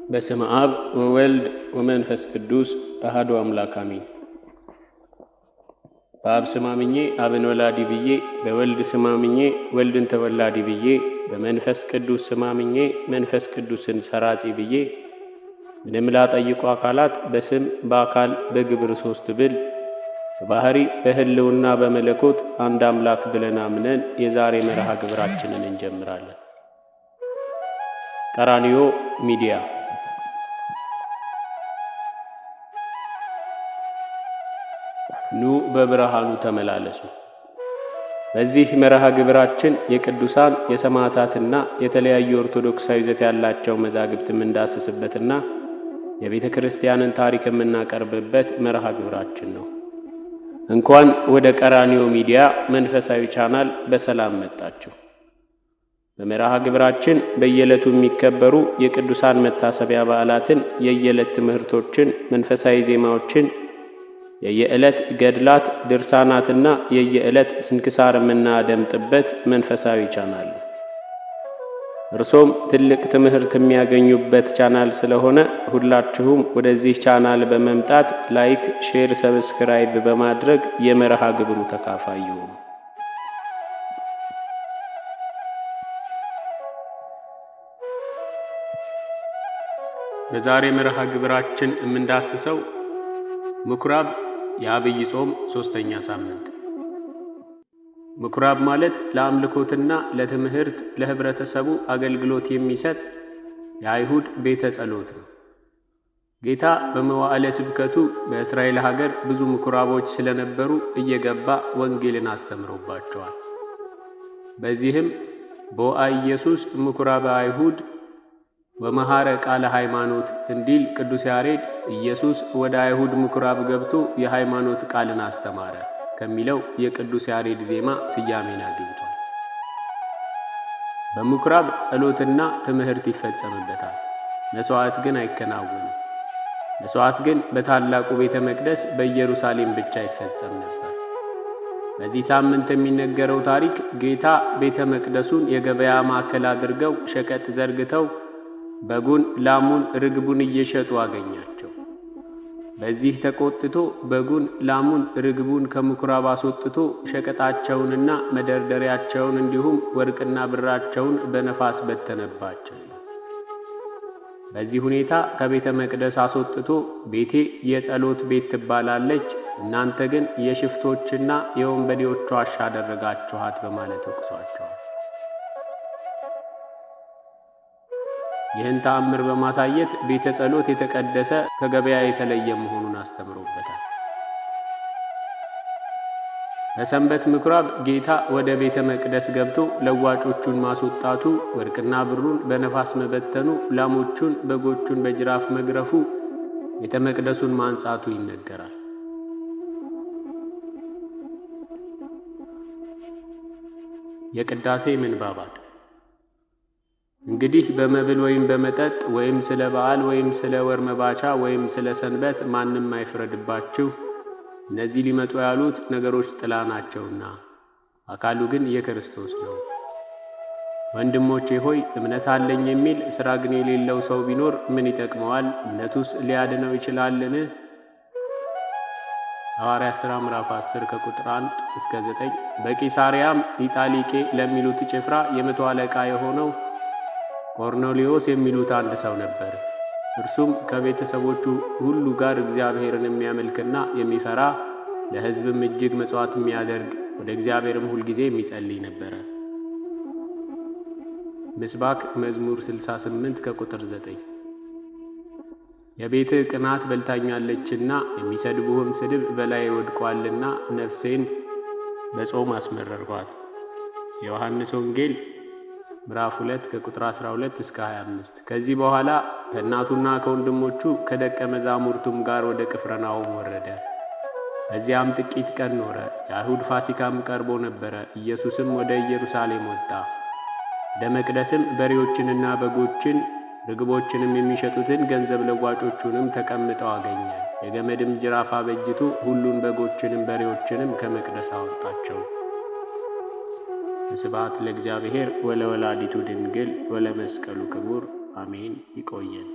በስመ አብ ወወልድ ወመንፈስ ቅዱስ አሐዱ አምላክ አሜን። በአብ ስም አምኜ አብን ወላዲ ብዬ፣ በወልድ ስም አምኜ ወልድን ተወላዲ ብዬ፣ በመንፈስ ቅዱስ ስም አምኜ መንፈስ ቅዱስን ሰራጺ ብዬ ምንም ላጠይቁ አካላት በስም በአካል በግብር ሶስት ብል በባህሪ በሕልውና በመለኮት አንድ አምላክ ብለን አምነን የዛሬ መርሃ ግብራችንን እንጀምራለን። ቀራንዮ ሚዲያ። ኑ በብርሃኑ ተመላለሱ። በዚህ መርሃ ግብራችን የቅዱሳን የሰማዕታትና የተለያዩ ኦርቶዶክሳዊ ይዘት ያላቸው መዛግብት የምንዳስስበትና የቤተ ክርስቲያንን ታሪክ የምናቀርብበት መርሃ ግብራችን ነው። እንኳን ወደ ቀራንዮ ሚዲያ መንፈሳዊ ቻናል በሰላም መጣችሁ። በመርሃ ግብራችን በየዕለቱ የሚከበሩ የቅዱሳን መታሰቢያ በዓላትን፣ የየዕለት ትምህርቶችን፣ መንፈሳዊ ዜማዎችን፣ የየዕለት ገድላት፣ ድርሳናትና የየዕለት ስንክሳር የምናደምጥበት መንፈሳዊ ቻናል ነው። እርሶም ትልቅ ትምህርት የሚያገኙበት ቻናል ስለሆነ ሁላችሁም ወደዚህ ቻናል በመምጣት like፣ share፣ subscribe በማድረግ የመርሃ ግብሩ ተካፋይ ይሁኑ። በዛሬ መርሃ ግብራችን የምንዳስሰው ምኩራብ የዐቢይ ጾም ሦስተኛ ሳምንት። ምኩራብ ማለት ለአምልኮትና ለትምህርት ለህብረተሰቡ አገልግሎት የሚሰጥ የአይሁድ ቤተ ጸሎት ነው። ጌታ በመዋዕለ ስብከቱ በእስራኤል ሀገር ብዙ ምኩራቦች ስለነበሩ እየገባ ወንጌልን አስተምሮባቸዋል። በዚህም ቦአ ኢየሱስ ምኩራበ አይሁድ ወመሐረ ቃለ ሃይማኖት እንዲል ቅዱስ ያሬድ ኢየሱስ ወደ አይሁድ ምኩራብ ገብቶ የሃይማኖት ቃልን አስተማረ ከሚለው የቅዱስ ያሬድ ዜማ ስያሜን አግኝቷል። በምኩራብ ጸሎትና ትምህርት ይፈጸምበታል። መሥዋዕት ግን አይከናወንም። መሥዋዕት ግን በታላቁ ቤተ መቅደስ በኢየሩሳሌም ብቻ ይፈጸም ነበር። በዚህ ሳምንት የሚነገረው ታሪክ ጌታ ቤተ መቅደሱን የገበያ ማዕከል አድርገው ሸቀጥ ዘርግተው በጉን፣ ላሙን፣ ርግቡን እየሸጡ አገኛቸው። በዚህ ተቆጥቶ በጉን፣ ላሙን፣ ርግቡን ከምኩራብ አስወጥቶ ሸቀጣቸውንና መደርደሪያቸውን እንዲሁም ወርቅና ብራቸውን በነፋስ በተነባቸው። በዚህ ሁኔታ ከቤተ መቅደስ አስወጥቶ ቤቴ የጸሎት ቤት ትባላለች፣ እናንተ ግን የሽፍቶችና የወንበዴዎች ዋሻ አደረጋችኋት በማለት ወቅሷቸዋል። ይህን ተአምር በማሳየት ቤተ ጸሎት የተቀደሰ ከገበያ የተለየ መሆኑን አስተምሮበታል። በሰንበት ምኩራብ ጌታ ወደ ቤተ መቅደስ ገብቶ ለዋጮቹን ማስወጣቱ፣ ወርቅና ብሩን በነፋስ መበተኑ፣ ላሞቹን በጎቹን በጅራፍ መግረፉ፣ ቤተ መቅደሱን ማንጻቱ ይነገራል። የቅዳሴ ምንባባት። እንግዲህ በመብል ወይም በመጠጥ ወይም ስለ በዓል ወይም ስለ ወር መባቻ ወይም ስለ ሰንበት ማንም አይፍረድባችሁ። እነዚህ ሊመጡ ያሉት ነገሮች ጥላ ናቸውና፣ አካሉ ግን የክርስቶስ ነው። ወንድሞቼ ሆይ፣ እምነት አለኝ የሚል ሥራ ግን የሌለው ሰው ቢኖር ምን ይጠቅመዋል? እምነቱስ ሊያድነው ይችላልን? ሐዋርያት ሥራ ምዕራፍ 10 ከቁጥር 1 እስከ 9። በቂሳርያም ኢጣሊቄ ለሚሉት ጭፍራ የመቶ አለቃ የሆነው ቆርኔሌዎስ የሚሉት አንድ ሰው ነበር። እርሱም ከቤተሰቦቹ ሁሉ ጋር እግዚአብሔርን የሚያመልክና የሚፈራ፣ ለሕዝብም እጅግ መሥዋዕት የሚያደርግ፣ ወደ እግዚአብሔርም ሁልጊዜ የሚጸልይ ነበረ። ምስባክ መዝሙር 68 ከቁጥር 9። የቤትህ ቅናት በልታኛለችና የሚሰድቡህም ስድብ በላይ ወድቋልና ነፍሴን በጾም አስመረርኳት። የዮሐንስ ወንጌል ምዕራፍ 2 ከቁጥር 12 እስከ 25። ከዚህ በኋላ ከእናቱና ከወንድሞቹ ከደቀ መዛሙርቱም ጋር ወደ ቅፍርናሆም ወረደ። በዚያም ጥቂት ቀን ኖረ። የአይሁድ ፋሲካም ቀርቦ ነበረ። ኢየሱስም ወደ ኢየሩሳሌም ወጣ። ወደ መቅደስም በሬዎችንና በጎችን ርግቦችንም የሚሸጡትን ገንዘብ ለዋጮቹንም ተቀምጠው አገኘ። የገመድም ጅራፍ አበጅቶ ሁሉን በጎችንም በሬዎችንም ከመቅደስ አወጣቸው። ስብሐት ለእግዚአብሔር ወለወላዲቱ ድንግል ወለመስቀሉ ክቡር አሜን። ይቆየን።